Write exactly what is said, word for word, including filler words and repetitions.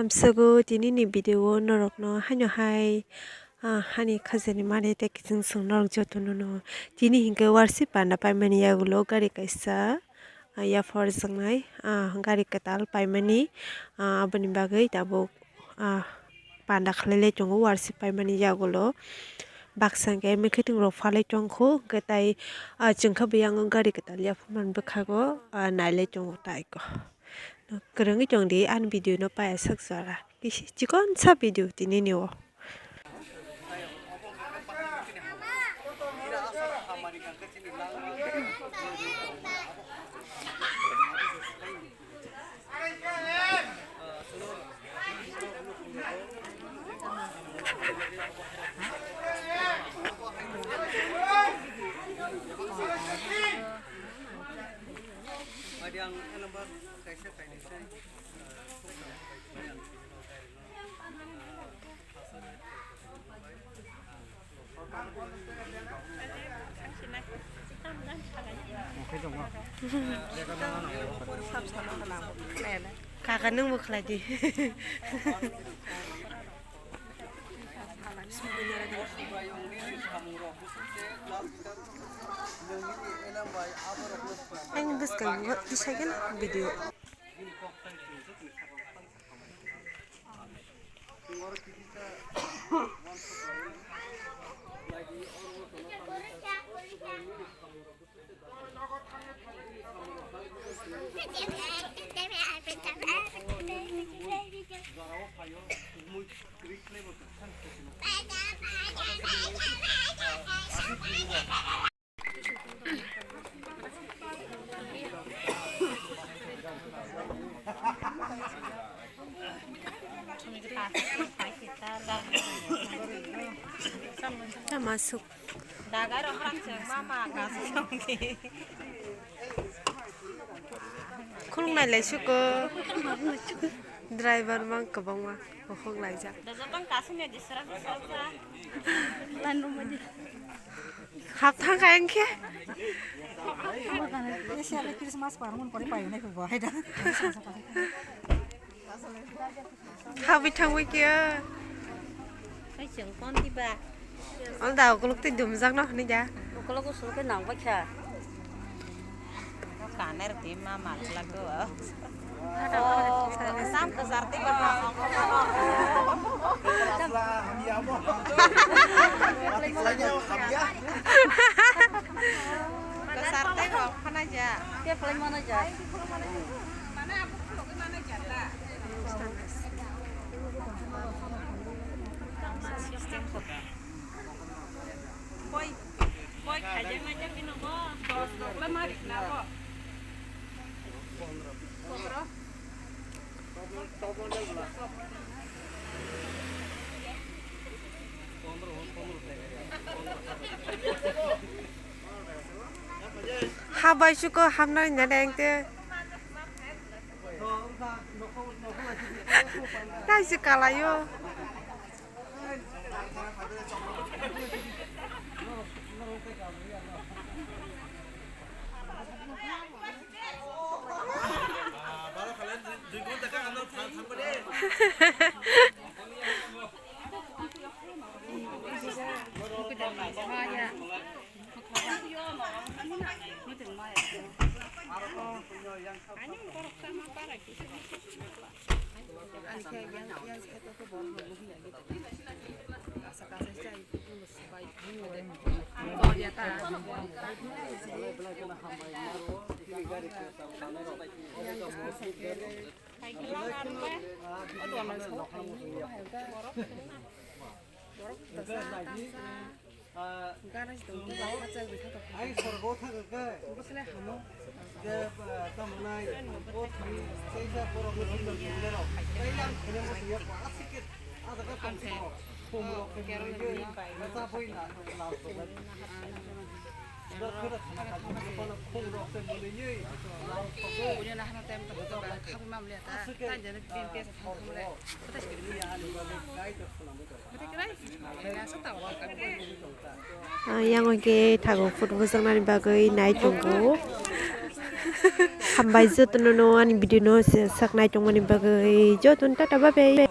Msego tini ni video o norok no haino hai, ah, hani khajani mani tei kiching song norok joto no no. Tini hinkhe warsi panda paimani yagulo gari kaisa, ah, yaphar wngnai, ah, gari kwtal paimani, ah, aboni bagwi tabuk, ah, panda khlai lai tongo warsi paimani yagulo. Baksa hinkhe mwkhwtwng rok phalai tongkhu, hwnkhe tai, ah, chwngkha biyang gari kwtal yaphar mani bwkhago, ah, nailai tongo taiko. Kwrwngwi tongdi ani video no paiya sak jora. Kisi chikonsa video tini ni o. Kaka nwng bo khlai di. Ang bwskango tisa gana video. Masuk. Khulumnai lai suko. Driver mang kwbangma bokhok laijak. Hap thang kha ang khe. Christmas par mon pore payo nai ko hai da. Habwi thangwi khe. Hai chwng kon diba? Ang da ukuluk twi dumjak no hwnwi da. Ukuluk usul khe nang bai kha. Kaner di ma ma glak do. Oh, sam kasar twi ba. Kasar twi ba khana ja. Ke play mana ja? Habai suko hamnai nene engte. Naisi kalaio. Ai sorgo thang khe je, tamo nai o thani teisa borok ni bumung bumung rok tei yang khene mo tiya ko asik ke ada ka tong ko khum rok ke mui ye ta boi na la so. Dok khura khana ka khum rok ke mui ye la so. Asik ke. Ah, yang hoi khe thago photo bwsaknani bagwi nai tongo. Hambai jotono no ani video no se sak nai tongmani bagwi jotono tata bye bye.